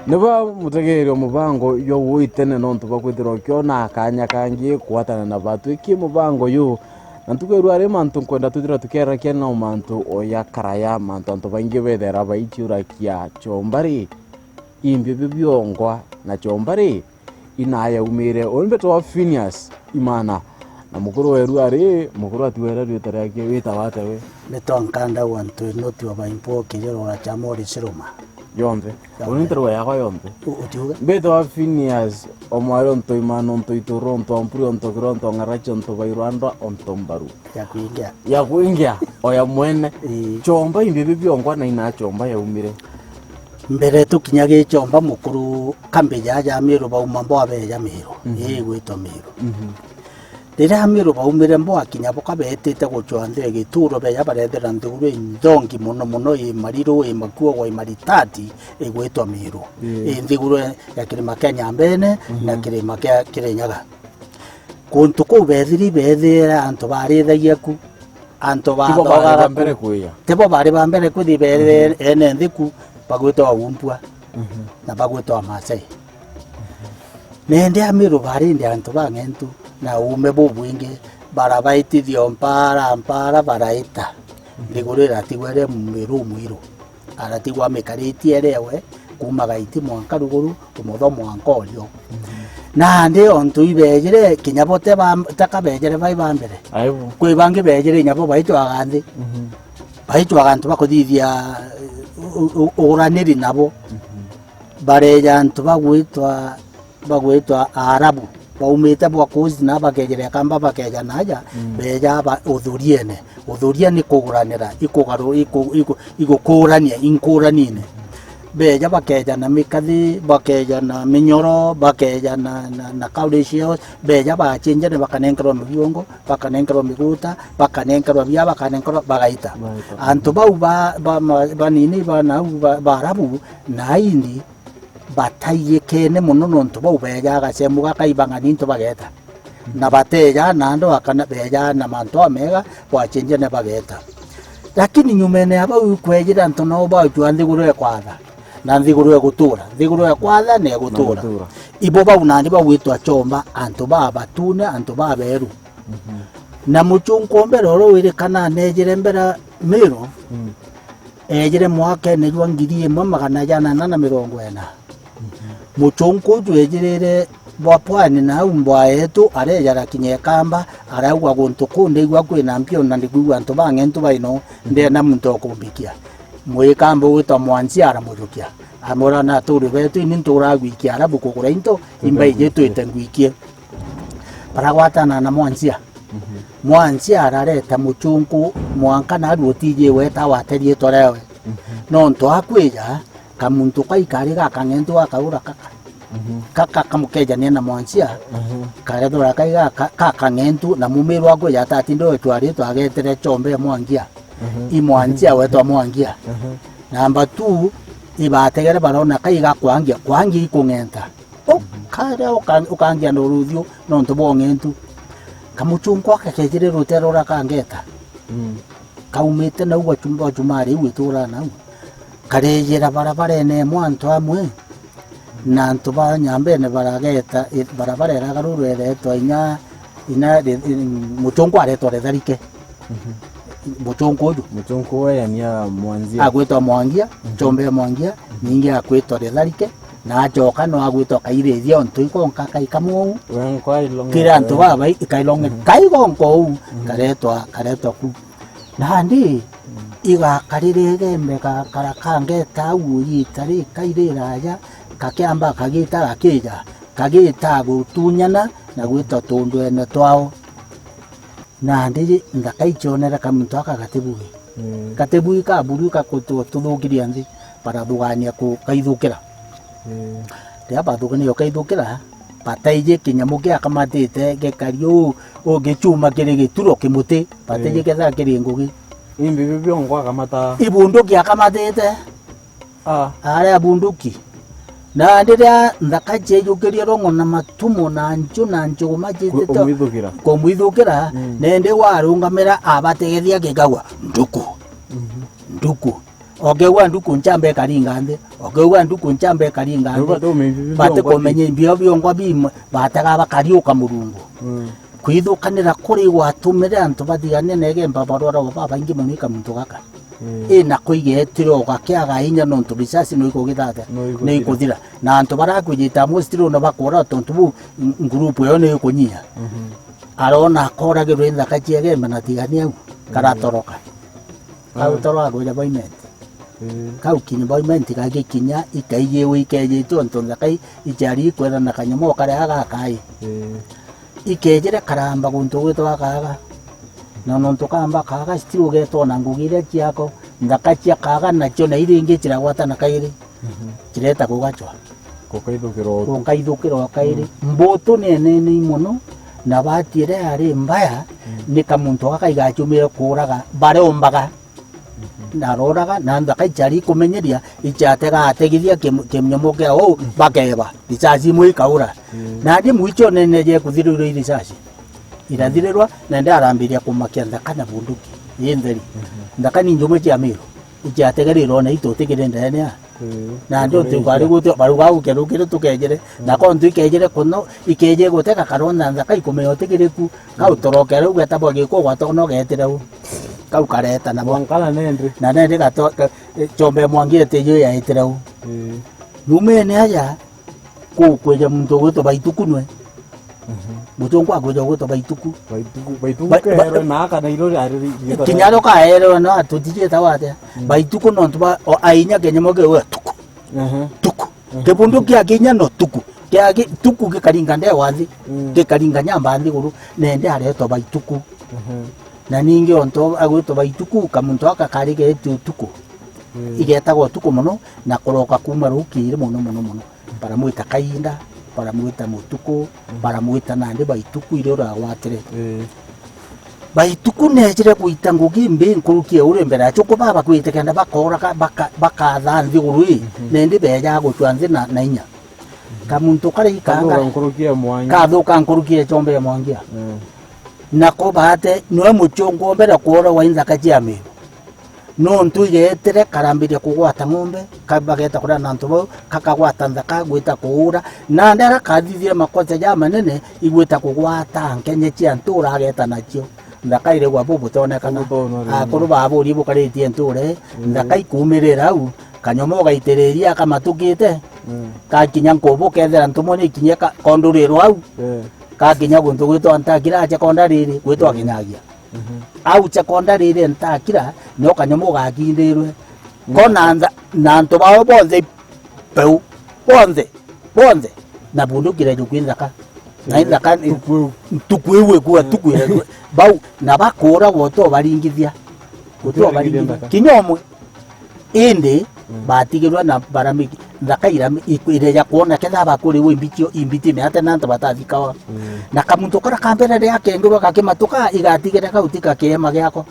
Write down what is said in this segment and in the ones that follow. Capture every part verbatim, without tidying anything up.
Niba mutegeeri o mubango jwa uu itene nontu bwa kwithirwa ukiona kaanya kangi kwatana na batwiki mubango yu. Na ntuku ya rua ri mantu nkwenda twithirwa tukerakia no mantu o ya karaya, mantu antu baingi bethera baiciurakia, chomba ri, imbi bi biongwa na chomba ri, inayaumire. Uu mbetwa Phineas Imana. Na mukuru weru ari, mukuru atiwera riitwa riake, witawa atia we? Mbitwa Nkanda wa Ntwinoti wa Baimpo, kijoro wa Chamori Siruma. Yonthe. Yonthe. Uni nterwa yakwa yonthe. U-, utiuga? Mbitwa Phineas, omwari onto imana, onto ituru, onto ampuri, onto kiro, onto ng'arachi, onto bairwandwa, onto mbaru. Ya kuingia. Ya kuingia, o ya mwene. Ii. Chomba imbi bi biongwa na ina chomba yaumire. Mbere tukinya gi chomba mukuru kambi ja ja Miru bauma mbo abeja Miru. Mhm. Ii gwitwa Miru. Mhm. Riria Amiru baumire mbo akinya bo kabetite gucwa nthi ya gituro, beja barethera nthiguru inthongi mono mono, i mariru, i makuogo, i maritati, igwitwa Miru. Ii. I nthiguru ya kirima kia Nyambene na, mhm, kirima kia Kirinyaga. Kuntu kuu bethiri bethire antu barithagia ku, antu bathogaga ku. Tibo bari ba mbere kwija. Tibo bari ba mbere kuthi bethire, mhm, ene nthi ku, bagwitwa Aumpua, mhm, na bagwitwa Amasai. Nende Amiru barindi antu bang'entu, na uume bubwingi, barabaitithia o mpara, mpara, baraita. Mhm. Nthiguru iratigwa iri Miru mwiru. Aratigwa amikaritie eri ewe, kuuma Gaiti mwanka ruguru, umotho mwanka urio. Mhm. Nandi ontu ibejire, kinya bo te ba, teka bejire bai ba mbere. Aibu. Kwi bangi bejire inya bo baitwaga nthi. Mhm. Baitwaga antu bakuthithia u-, u-, uguraniri nabo. Mhm. Bareja antu bagwitwa, bagwitwa Aarabu, baumite bwa Kushi na bakejera Ekamba, bakeja naja, mm, beja ba-, uthuriene. Uthuria ni kuguranira, ikugaru-, iku-, iku-, igukurania inkuranine. Beja bakeja na mikathi, bakeja na minyoro, bakeja na, na, na cowrie shells, beja bachinjane bakanenkerwa mibiongo, bakanenkerwa miguta, bakanenkerwa bia, bakanenkerwa bagaita. Bagaita. Antu bau ba, ba, ma-, banini ba nau ba, Baarabu na Aindi, bataiyikene mono nontu bau beeja gacemu gaka ibang'ani into bageeta. Na bateeja na andu akana beeja na mantu ameega bwacenjia na bageeta. Lakini nyumene ya bau ikwejire antu nao bajua nthiguru ekwatha na nthiguru egutuura, nthiguru ekwatha na egutuura. Na egutuura. Ibo bau nandi bagwitwa chomba, antu babatune, antu babeeru. Mhm. Na muchunku o mbere uria wirikana neejire mbere Miru, mm, eejire mwakene jwa ngiri imwe magana jana na mirongo ina. Mhm. Muchunku uju eejirire bwa pwani na au mbwa yetu, areeja arakinya Ekamba, araugwa guntu kuu ndeigua kwina mpio na ndikwigua antu bang'entu baino, mhm, ndenda muntu o kumbikia. Mwikamba ugwitwa Mwanzia aramujukia. Amwira, na aturi betu ini nturagwikia arabu kugura into, imbaiji twite ngwikie. Baragwatana na Mwanzia. Mhm. Mwanzia arareta muchunku mwanka naarua utiiji weta wate riitwa riawe. Mhm. Nontu akwija, kamuntu kai kari gakang'entu gakaura kaka. Mhm. Kaka kamukejania na Mwanzia, mhm, karethwa kai gaka, kakang'entu, na mumiru akwija atatinde wetwa riitwa agetere chombe Mwangia. Mhm. I Mwanzia wetwa Mwangia. Mhm. Namba two, ibategere barona kai gakwangia, kwangia ikung'enta. O, karia uka-, ukangia na uruthiu nontu bwa ung'entu. Kamuchunku aka kejire rutere uria kangeta. Mm. Kaumite nau gwa chum-, gwa chumari iu ituraa nau. Karejera barabarene imwe antu amwe, na antu ba Nyambene barageta, i-, barabara iragarurwa iretwa inya, inya ri-, i-, muchunku aretwa Ritharike. Mhm. Muchunku uju. Muchunku uyu yani a Mwanzia. Agwitwa Mwangia, mhm, chombe ya Mwangia, mhm, ningi agwitwa Ritharike, na acoka no agwitwa Kairithia, ontu ikonka kai kamwe uu. Wenka ilonge. Kiri antu babai, kailonge, mhm, kai gonka uu, mhm, karetwa, karetwa ku. Nandi, mhm, igakarire igembe gakara kangeta au iita rikairiraja, kakiamba kagita gakija, kagita gutunyana na gwita tundwene twao. Nandi nthaka icionere kamuntu aka gatibui. Mm. Gatibui kaburu gakututhukiria nthi, barathugania ku-, kaithukira. Mm. Riria bathugania ukaithukira, bataiji kinyamu giakamatite gikari uu, uu gichuma kiri gituro kimuti, bataiji, mm, ketha kiri ngugi. Imbi bi biongo akamata. Ibunduki akamatite. Ah. Aria bunduki. Na riria nthaka ciaiyukirie rong'o na matumo na nchu na nchuguma ciitite kumwithukira. Kumwithukira, mm, nende warungamira abategethia gikagwa, nduku. Mhm. Nduku. Okeugua nduku nchamba ikaringa nthi, okeugua nduku nchamba ikaringa nthi. Batikumenya imbio biongwa bi, batega bakariuka Murungu. Mm. Kwithukanira kuri gwatumire antu bathigania na igemba barwara babaingi mono i kamuntu gaka. Mm. Ina kuigetire ugakiaga inya nontu risasi no ikugithata, no ikuthira. Na antu barakwijita mostly no bakura tontu bu ngurupu yo ni ikunyia. Mhm. Arona akoragirwe nthaka cia igemba na tigania au, mm, karatoroka. Kau toro akwija boimenti. Ii. Kau kinya boimenti gagikinya, ikaigiwe ikejitwe ontu nthaka i-, ichari ikwethana kanyama o karia gakai. Ii. Ikejire karamba guntu gwitwa Kaga. Na nontu kamba Kaga still ugetwa na ngugi iria ciako, nthaka cia Kaga nacio na iria ingi ciragwatana kairi. Mhm. Cireta kugacwa. Gukaithukirwa utu. Gukaithukirwa kairi. Mm. Mbutu ni enene mono, na bati iria yari mbaya, mm, ni kamuntu gaka igacumire kuuraga, bareombaga. Mhm. Na aroraga, na nthaka ichari ikumenyeria, ichatega ategithia kim-, kimnyomo kia uu, bakeba, risasi imwe ikaura. Mm. Nandi mwicho nene je kuthirirwa i risasi. Irathirirwa, na ndi arambiria kumakia nthaka na bunduki, i ntheri. Mhm. Nthaka ni njumwe cia Miru. Ichiategerirwe na itu utikiri ndene a. Mm. Na ndio tu bari gutu, bari gau keru kiri tukejere. Mm. Na kontu ikejere kuno, ikeje guteka karonda nthaka ikumenya utikiri ku. Kau toro keru geta bwa giku gwatono getire u. Kau kareta na bwa. Mwankana nende. Na nende gato, ka-, e, chombe mwangi ete yo ya etire u. Mm. Nyumene aja, ku-, kweja muntu ugwitwa Baituku nwe. Mhm. Muchungu akwija ugwitwa Baituku. Baituku, Baituku Ba-, ba-, keerwe na aka na iro ari ri-, ri-, kinya ro kaerwe no atutijite wate. Mm. Baituku nontu ba, o, ainya kenyemo kiu tuku. Ehe. Tuku. Ehe. Kibundu kia kinya no tuku. Kia ki-, tuku gikaringa nde wa nthi. Mm. Gikaringa nyamba nthiguru. Nende aretwa Baituku. Ehe. Na ningi ontu agwitwa Baituku, kamuntu aka kari geeti utuku. Mm. Igetagwa utuku mono, na kuroka kuuma rukiiri mono, mono, mono. Baramwita Kainda, baramwita Mutuku, mm, baramwita nandi Baituku iria uragwatire. Ii. Baituku neejire gwita ngugi imbi nkuruki ya uria mbere acio ku baba kwite kenda bakooraga, baka-, bakatha nthiguru ii, mhm, nindi beejaga gucwa nthi na, na inya. Mhm. Kamuntu karia ikanga kathuka nkuruki ya mwangi. Kathuka nkuruki ya chombe ya mwangia. Mm. Nako baate, niwe muchungu wa mbere kuuragwa i nthaka cia Miru. Nontu igeetire karambiria kugwata ng'ombe, ka-, bageeta kuria na antu bau, kakagwata nthaka, gwita kuura. Nandi aria kathithire makosa jamanene, igwita kugwata nkenye cia ntuura ageeta nacio. Nthaka irigwa bubutonekana. Bubutonekana. Akuru baburie bukaritie ntuura ii, mm, nthaka ikuumirira au, kanyoma ugaitiriria kamatukite, mm, kakinya nkubu kethira ntumwa ni ikinye ka-, kondurirwa au, eh, kakinya guntu gwitwa Ntakira ache konda riri, gwitwa, mm, Kinyagia. Mhm. Au cha konda riri ntakira, nio kanyama ugakindirwe. Mm. Ko na ntha-, na antu bao bonthe, peu, bonthe, bonthe, na bundu kirejo kwi nthaka. Na, eh, nthaka ni ntuku iu. Ntuku iu ikua, eh, ntuku irejo. Bau, na bakura gwoto baringithia. Gwoto baringithia. Kinya umwe. Indi, mm, batigirwe na baramiki, nthaka irami-, iku-, ireja kwona ketha bakuriwe imbitio, imbiti meate na antu batathikawa. Mm. Na kamuntu kara ka mbere riria kengirwe gakimatuka, igatigire kau ti ka kiema giako.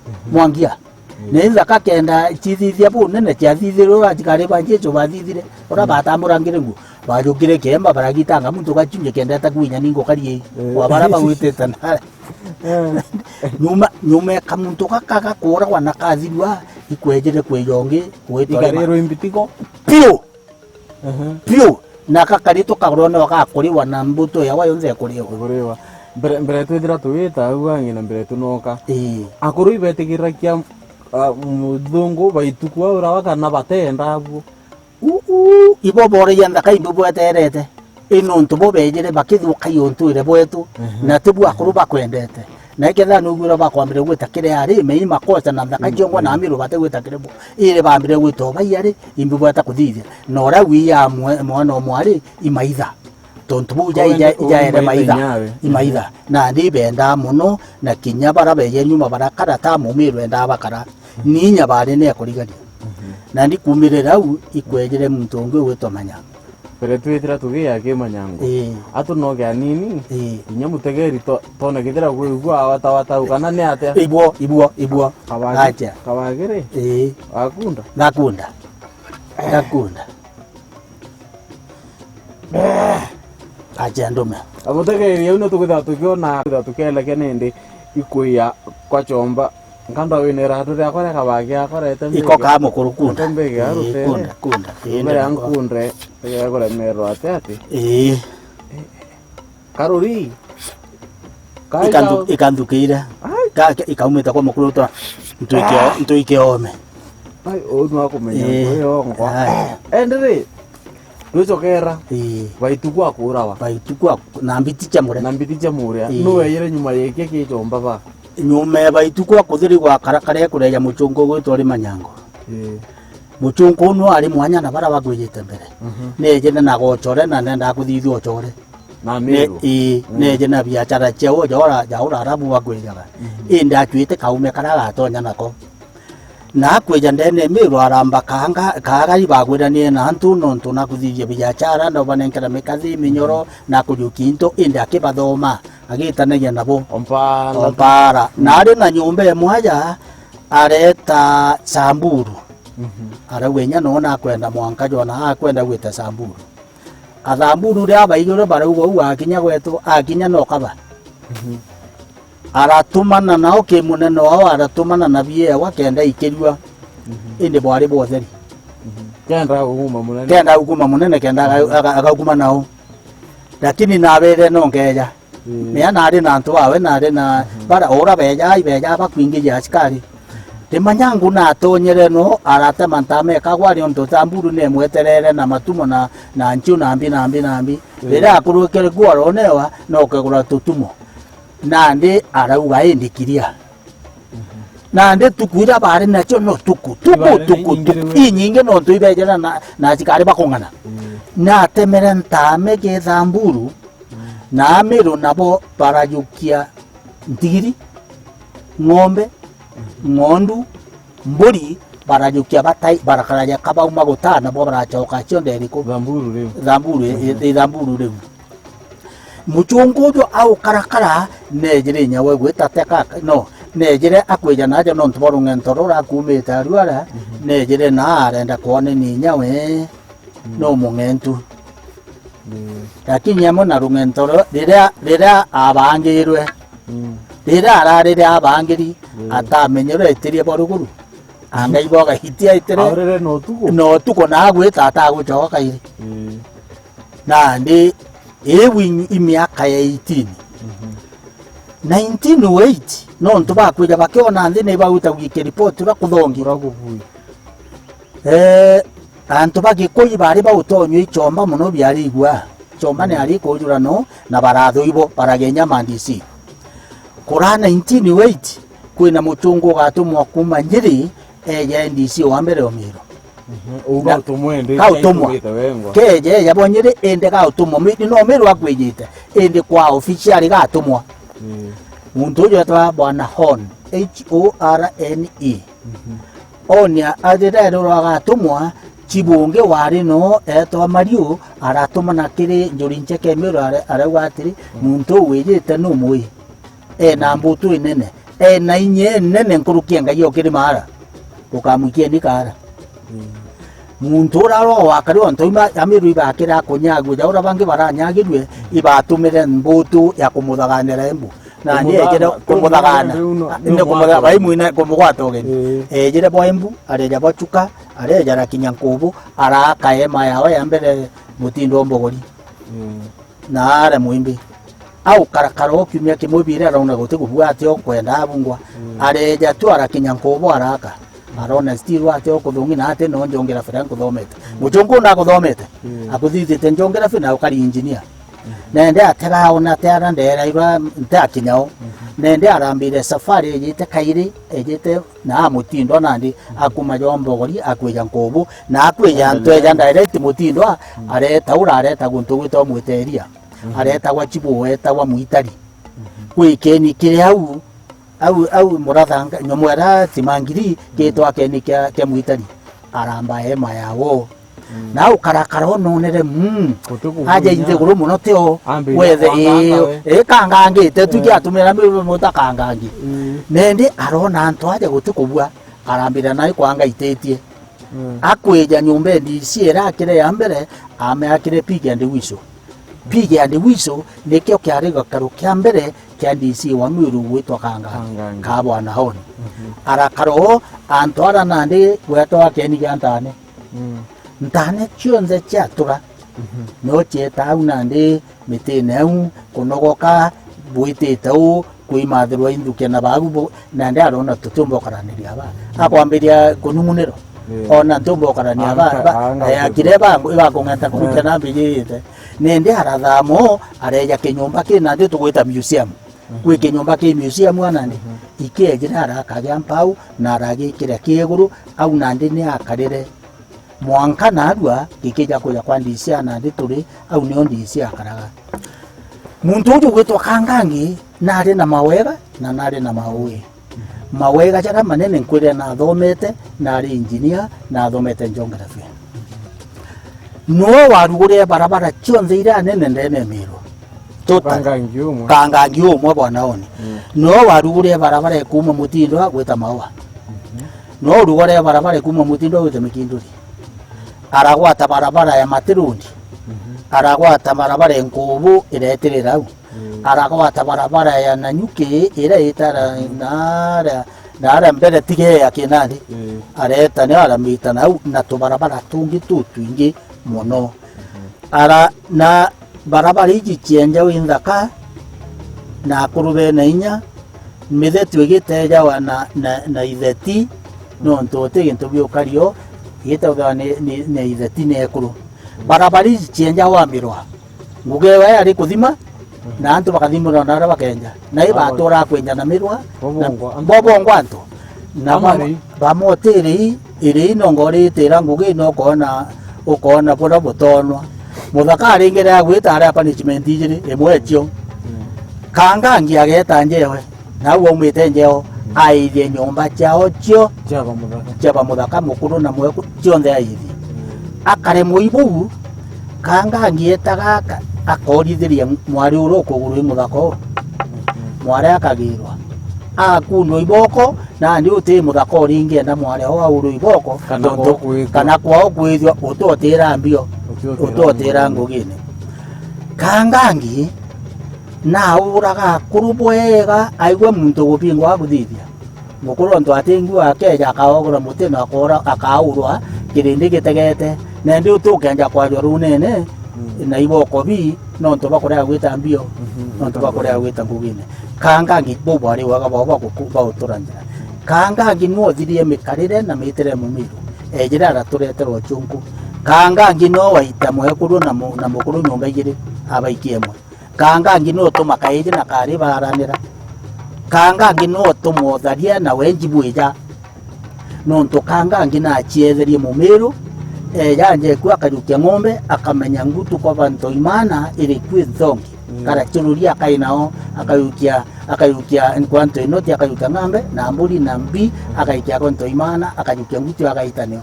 Mhm. Mwangia. Mm. Ni nthaka kenda chithithia bunene, chiathithirwe, atikari ba Jesu bathithire, ura, mm, batamurangire ngu, bajukire kiema, baragitanga muntu gachunje kendete kwinya ningo karie, eh, kwa bara bagwitite na Eh. Nyuma, nyuma ya kamuntu gaka gakuragwa na kathirua, ikwejire kwijongi, gwitwa Rema. Ikarirwo imbitigo. Piu! Ehe. Piu! Na kakari tukagurwa no gakuriwa na mbutu yawa yonthe ikuriwa. Ikuriwa. Mbere, mbere twithira tuwita au angi na mbere tunoka. Ii. Akuru ibetigiragia, ah, muthungu baituku aurawa kana batenda abuo. Uu, ibo boragia nthaka imbi bweterete. I nontu bo beejire bakithukagia untwire bwetu, mhm, na tibu akuru bakwendete. Na ikethira nuugwire bakwambire gwita kiri ari, mei makosa na nthaka, mm, ciongwa na, mm, amiru batigwita kiri bo. Iri baambire gwita o bai ari, imbi bweta kuthithia. Na uria wii ya mwe-, mwana o mwari, imaitha. Tontu buu ja-, ja-, jaere maitha, imaitha. Nandi ibendaa mono, na kinya bara beeje nyuma bara kara ta mumiru endaa bakara. Ni inya bari ni akurigania. Mhm. Nandi kuumirira au, ikwejire muntu ungi ugwitwa Manyango. Mbere twithira tugiya ki Manyango. Ii. Atu noge anini, ii, inya mutegeri to-, tone kethira gwigua awatawata u kana ni atia? Ibwo, ibwo, ibwo. Kawagi-, acha. Kawagiri? Ii. Gakunda? Gakunda. Gakunda. Acha ndume. Amutegeri, au nio tukwithirwa tukiona, tukwithirwa tukielekea nindi ikuya kwa chomba. Nkamba wina iratu riakwa ria kabagi akwa rete mbigi. Iko kaa mukuru kunda. Rete mbigi ya rutere. Kunda, kunda. Ii, mbere ya nkunde, tigekuremerwa ati ati. Ii. Karuri. Ikantu-, ikanthukiire. Ai. Ka-, ka-, ikaumite kwa mukuru twa ntuike, ntuike ome. Ai, uu nwa kumenya. Ii. Ngu iyo ngwa. Ai. Endere. Twicokera. Ii. Baitu kwa kurawa. Baitu kwa na mbiti cia muria. Na mbiti cia muria. Ii. Nu weeyire nyuma ya iki kichomba ba? Nyuma ya baitu kwa kuthiri gwa kara karia kureeja muchunku gwitwa ri Manyango. Ii. Muchunku uu nu ari mwanya na bara bagwijite mbere. Mhm. Neejire na gochore na nendaa kuthithia ochore. Na Miru. Ii, mm, neeje na biachara ciao jaura, jaura arabu bagwijaga. Mhm. Indi acuite kaume karia agatonya nako. Na akwija ndene ya Miru aramba kaanga, kaagari bagwiranie na antu nontu na kuthithia biachara, na ubanenkera mikathi, minyoro, mhm, na kujukia into, indi akibathoma, agitanagia nabo. Ompara. Ompara. Mm. Na ari na nyomba imwe aja, areta Samburu. Mhm. Arauga inya nona akwenda mwanka jona, akwenda gwita Samburu. Athamburu riria baigirwe barauga uu akinya gwetu, akinya nokaba. Mhm. Aratumana nao ki munene wao, aratumana na biewa kenda ikirua. Mhm. Indi bwari bwa utheri. Mhm. Kenda ukuma munene. Kenda ukuma munene, kenda aga-, mhm, aga-, agaukuma nao. Lakini nabere no nkeja. Ii. Mea nari na antu bawe, nari na, mhm, bara, ura beja, ibeja bakwingiria asikari. Ti Manyangu natonyere no, aratema ntama ikagwa, ari untu Samburu nemweterere na matumo na, na nchiu na mbi, na mbi, na mbi. Ii. Riria akurukire ku aronewa, na ukegura tutumo. Nandi arauga, "Indi kiria." Mhm. Nandi tuku iria bari nacio no tuku, tuku, ibari tuku, tuku. Inyingi nontu ibejera na, na asikari bakung'ana. Ii. Natemere ntama ki Samburu, na Amiru nabo barajukia ntigiri, ng'ombe, ng'ondu, mburi, barajukia batai, barakaraja kabauma gutaa, nabo barachoka cionthe iriku? Thamburu riu. Thamburu, i-, i-, i Thamburu riu. Muchungu uju aukarakara, neejire inya we gwita teka, no, neejire akwija naja nontu bwa rung'ento ruria akumite aruara, mhm, neejire na arenda kwonania inya we, mm, no mung'entu. Mm. Lakini amwe na rung'ento ru-, riria, riria abangirwe, mm, riria ararire abangiri, mm, atamenyerwe etirie bwa ruguru. Angai bwa gaiti aitire. Aurire na utuku. Na utuku na agwita atagucoka kairi. Mm. Nandi, iu i, i miaka ya eighteen. Mhm. Nineteen oh eight, nontu bakwija bakiona nthi ni bagwita gwiki report uria kuthongi. Uria kuthongi. Eh, antu ba Gikui bari bautonywa ichomba mono biari igua. Chomba ni ari kujura no, na barathu ibo, baragenya ma D C. Kura nineteen oh eight, kwina muchungu ugatumwa kuma Nyeri, eje D C wa mbere o Miru. Mhm. Uu na gautumwa indi, gautumwa. Keje eja bo Nyeri, indi gautumwa. Mi-, no Miru akwijite, indi kwa officially gatumwa. Mm. Muntu uju etwa Bwana Hone, H O R N E. Mhm. Onia athire rero agatumwa, Chibungi wari no etwa Mariu, aratumana kiri Njuri Ncheke Miru, are-, arauga atiri, mm, "Muntu uu wijite numui. Ena mbutu inene. Ena inya inene nkuruki ya Ngai o kiri maara. Ukamwikieni kaara." Mm. Muntu uria ro wakari ontu ima Amiru ibakira kunyagua, ja uria bangi baranyagirue, mm, ibatumire mbutu ya kumuthaganira Embu. Na ni ejire kumuthagana. Ni kumuthaga-, bai mwine kumugwata ugeni. Ii. Ejire bwa Embu, areja bwa Chuka, areja arakinya Nkubu, araaka ema yawe ya mbere Mutindo Mbogori. Ii. Na are mwimbi. Au karakara o kiumia kimwe bire araona guti kubua ati o kwenda abungwa. Ii. Areja tu arakinya Nkubu araaka. Arona still ati o kuthungi na ati no njongera fira nkuthomete. Ii. Muchungu na akuthomete. Ii. Akuthithite njongera fina ukari engineer. Nende ateraona ateara nderairwa ntakinyao. Mhm. Nende arambire safari ejite kairi, ejite na amutindo nandi, mhm, akuma jo Mbogori, akwija Nkubu, na akwija antu eja direct mutindo a-, mhm, areta ura areta guntu gwitwa Mwiteria. Mhm. Aretagwa Chibu, etagwa Mwitari. Mhm. Gwikeni kiri au, Au, au murathanga, nyomo era timangiri, mm, gitwa keni kia, kia Mwitari. Aramba ema yawo. Mm. Na ukarakara ononere, mm, aja inthiguru muno tio. Wethe, ii, kangangite tu, eh, giatumira mi-, mutakangangi. Mm. Nendi arona antu aja guti kubua, arambira nai kwanga ititie. Mm. Akwija nyomba ya D C irakire ya mbere, ameakire pig and whistle. Pigiandi Wiso nikio kiari gikaro kia mbere kia D C wa Meru gwitwa Kangangi. Kangangi. Ka Bwana Honi. Mhm. Arakara o antu ara nandi gwetwa Keni gia Ntane. Mm. Ntane cionthe ciatura. Mhm. No cieta au nandi mitine au, kunogoka, bwitite u, kwimathirwa inthukia na babu bo, nandi arona tutiumba ukaraniria aba. Akwambiria kunung'unirwa. Yeah. Ona ntiumba ukarania aba, aba, eh, akire ba, ibakung'eta kurukia na mbijirite. Nindi arathamo, areja kinyumba ki nandi tugwita museum. Mhm. Kwi kinyumba ki museum a nandi. Mhm. Ikiejire arakagia mpau, na aragikira kiiguru, au nandi ni akarire. Mwanka naarua gikija kuja kwa D C a nandi turi, au nio D C akaraga. Muntu uju ugwitwa Kangangi nari na mawega na nari na maui. Mawega jaria manene nkwire nathomete, nari engineer, nathomete geography. Noo warugurire barabara cionthe iria nene ndene ya Meru. Totally. Kangangi umwe. Kangangi umwe Bwana Honi. Mm. Noo warugurire barabara ya kuuma Mutindwa gwita Maua. Mhm. Noo urugurire barabara ya kuuma Mutindwa gwita Mikinduri. Aragwata barabara ya Matirundi. Mhm. Aragwata barabara ya Nkubu iretirira au. Mm. Aragwata barabara ya Nanyuki iria itara naria, naria mbere tige ya Kinandi. Mm. Areta nio aramita nau na tubarabara tungi tutwingi mono. Mhm. Ara, na barabara iji cienjawa inthaka, na akuru bena inya, mithetu igitejawa na, na, na itheti, nontu uti gintu biukario igitejawa ni, ni, ni itheti ni ekuru. Barabara iji cienjawa mirwa. Ngugi ewe yari kuthima, na antu bakathimirwa na aria bakenja. Na ibatura kwenja na mirwa, na bobongwa antu. Bobongwa antu. Na bamwe, bamwe ti irii, irii nongo ritira ngugi, no ukoona, ukoona buria butonwa. Muthaka aringire agwita aria punishment ijiri, imwe ecio. Mm. Kangangi ageta njewe, nau aumite njeo, aithie nyomba ciao cio. Ciaba muthaka. Ciaba muthaka mukuru na mweku, cionthe aithie. Mm. Akaremwa ibuu, Kangangi etaga aka-, akorithiria mwari uria ukuguru i muthaka uu. Mm. Mwari akagirwa. Akundwa iboko, nandi uti muthaka uringienda mwari oo aurwe iboko, kana tontu kwao kwithua, kana kwao kwithua, utotira mbio, utotira, utotira ngugine. Kangangi nauraga akuru bwega, aigua muntu gubingwa aguthithia. Mukuru ontu atingua akeja akaogora muti na akora, akaurwa kirindi gitegete. Nandi uti ukenja kwarua runene, mm, na iboko bi, nontu bakurega gwita mbio, mhm, nontu bakurega gwita ngugine. Kangangi bau bwari wega bwao bwa guku-, bwa gutura njira. Kangangi niwe uthirie mikarire na mitire ya Mumiru. Ejire araturetera uchunku. Kangangi no waita mwekuru na mu-, na mukuru nyomba ijiri, abaikia imwe. Kangangi niwe utuma kaiji na kari baranira. Kangangi niwe utuma utharia na wenji bwija. Nontu Kangangi nacietherie Mumiru, eja njeku akajukia ng'ombe, akamenya ngutu kwa bantu imana iri kwi nthongi. Mm. Karachururia akai nao, akayukia, akayukia kwa ntu inoti, akayukia ng'ombe, na mburi, na mbi, akaikia kwa ntu imana, akayukia ngutu, agaita nio.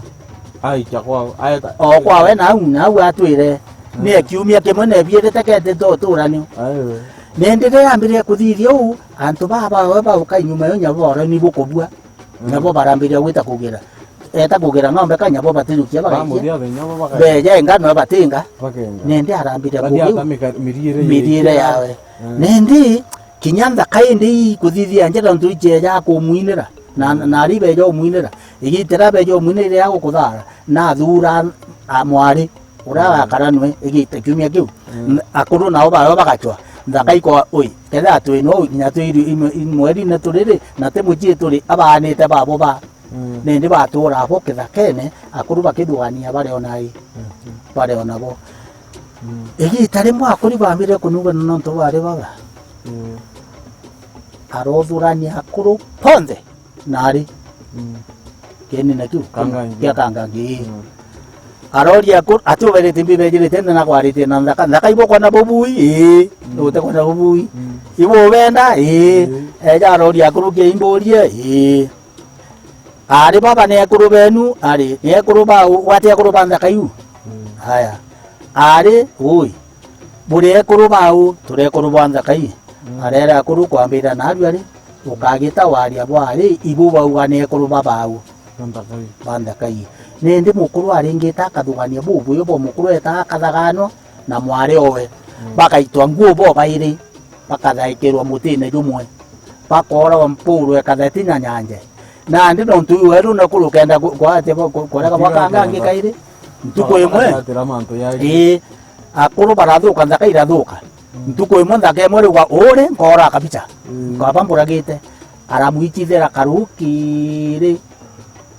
Aikia kwao, aeta. O kwawe nau, nau atwire. Mm. Ni kiumia kimwe na biiri tekete tuturanio. Ayo. Nindi riria yambirie kuthithia uu, antu baa bawe bauka inyuma yo nyabo bora ni bukubua. Mm. Nyabo barambiria gwita kugira. Eta kugira ng'ombe ka nyabo batijukia bagakia. Bamuthia the nyabo bagakia. Beja enga no batinga. Bakenga. Nindi arambiria kugiu. Miriire yawe. Mm. Nindi kinya nthaka indi ikuthithia njira ntu icheja kumwinira. Na, mm, na ari beja umwinira. Igitira beja umwinira ya gukuthara. Nathura a mwari. Uria, mm, agakara nwe igita kiumia kiu. Mm. N-, akuru nao bayo bagachwa. Nthaka ikwa, ui, kethira twinwa uu, kinya twi iri-, imwe-, imweri-ini turiri, na ti mucii turi, abaanite babo ba. Mm. Nindi batura abo kithakene, akuru bakithugania bari o nai. Mm. Bari o nabo. Mm. Igita rimwe akuri bambire kunugana nontu bari baba. Mm. Arothurania akuru bonthe. Nari. Mm. Keni na kiu. Kangangi. Kia Kangangi. Mm. Aroria akuru, ati uberete mbi bejirite nthi na kwaritie na nthaka. Nthaka ibukwa na bubui? Ii. Mm. Utekwa na bubui? Mm. Ibu ubenda? Ii. Mm. Eja aroria akuru kia imburie? Ii. Ari baba ni ekuru benu? Ari. Ni ekuru bau? Gwati ekuru ba nthaka iu? Mm. Aya. Ari, ui. Buri ekuru bau? Turi ekuru ba nthaka ii. Mm. Arere akuru kwambira naarua ri, ukagita waria bwari, ibu bauga ni ekuru ba bau. Ba nthaka ii. Ba nthaka ii. Nindi mukuru aringite akathugania bubuyu bo mukuru eta akathaganwa na mwari owe. Mm. Bakaitwa nguo bo bairi, bakathaikirwa mutine jumwe, bakooragwa Mpuru, Ekatheti na Nyanje. Nandi nontu iu weru na kuru kenda ku-, kwate bo-, ku-, kurega bwa Kangangi kairi, ntuku imwe, ii, akuru barathuka, nthaka irathuka. Mm. Ntuku imwe nthaka imwe riuga, "Uri nkoora kabicha." Mm. Nkaba mburagite. Aramwichithira karuki ri.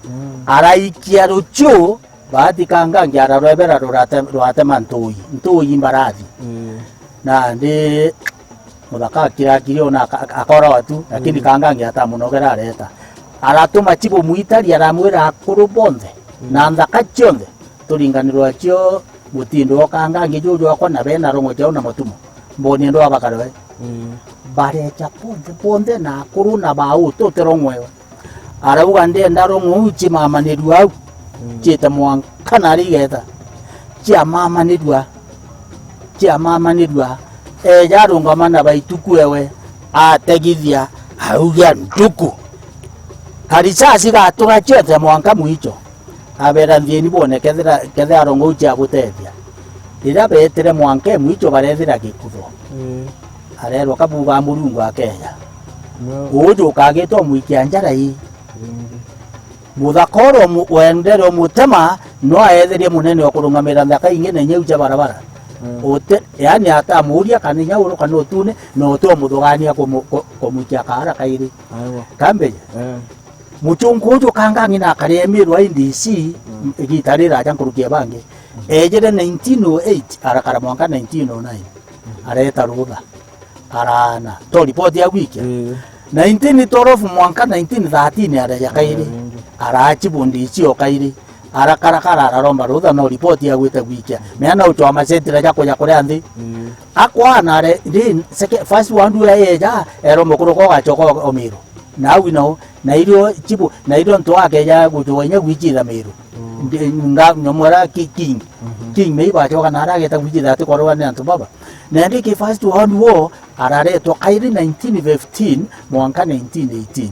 Mm. Araikia ruchiu, Bahati Kangangi ararwebera rurate-, rwatema ntui, ntui mbarathi. Mm. Nandi muthaka akirakiri ona aka-, aka-, akooragwa tu, lakini Mm. Kangangi atamunogera areta. Aratuma chibu mwitari aramwira akuru bonthe, Mm. na nthaka chionthe, turinganirwa cio mutindo o Kangangi juu jwakwa na bena rongo jau na matumo. Mboni ndo abakare we. Mm. Barecha bonthe, bonthe na akuru na bau tutirong'wewe. Arauga, "Ndenda rong'ou chimamanirua au, Mm. chiite mwanka nari igeta. Chiamamanirua, chiamamanirua." Eja arungama na baituku ewe, ategithia, auga, "Nduku. Karisasi gatura chionthe mwanka mwicho." Abera, "Nthieni bwone kethira, kethira rong'ou chiabutethia." Riria beetire mwanka mwicho barethira gikutho. Mm. Arerwa, "Kabuga Murungu akeja." No. Uju ukagitwa mwikia njara ii. Mm. Muthaka uria umu-, wendere umutema, no aetherie munene wa kurungamira nthaka ingi na inyau cia barabara. Mm. Ute-, yani atamuuria kana inya uru kana utune, na uti umuthugania kumu-, ku-, kumwikia kaara kairi. Aiwa. Kambeje? Eh. Muchunku uju Kangangi na akari emirwa A D C, Mm. igita riraja nkuruki ya bangi. Mm. Ejire nineteen oh eight, arakara mwanka nineteen oh nine. Mm. Areta rutha. Araana. To ripoti ya gwikia. Mm. Nineteen twelve mwanka nineteen thirteen areja kairi. Mm. Arachibu D C o kairi. Arakarakara araromba rutha no ripoti ya gwita gwikia. Meana uchwa macetira ja kuja kuria nthi. Mm. Akwana re, ndi, seke-, first one du ya eja, ero mukuru ko gachoka o-, omiro. Na au ino, na irio chibu, na irio ntu akeja guchwa inya gwichitha miru. Mm. Ndi, nga, nyomora ki-, king. Mhm. King mei bachoka na arageta gwichitha ati korwa ni antu baba. Na ndi ki first one wo, araretwa kairi nineteen fifteen, mwanka nineteen eighteen.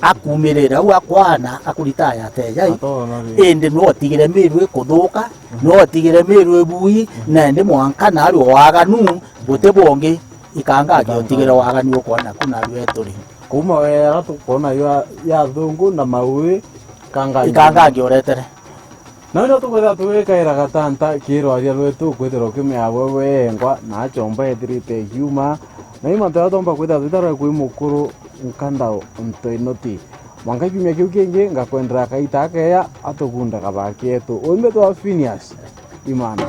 Akumirira au akwana, akuritaya ateja i. Atona ri. Indi no otigire miru ikuthuka, Mhm. no otigire miru ibui, Mhm. na indi mwanka nari o waganu, guti bungi, Ikangangi Ikangangi. Otigire waganu ukwona ku nari eturi. Kuma wera tukwona ya, ya thungu na maui, Ikangangi. Ikangangi uretere. Na ino tukwithira tugikaira gatanta ki rwaria rwetu, kwithirwa ukimea we wengwa, na achomba ethirite akiuma, na i mantu jaria twomba kwithira twitarwe kwi mukuru nkandao ntoinoti. Mwanka kiumia kiu kingi, ngakwendera kaita akeya, atugunda kabaki etu. Uimbe twa Phineas Imana.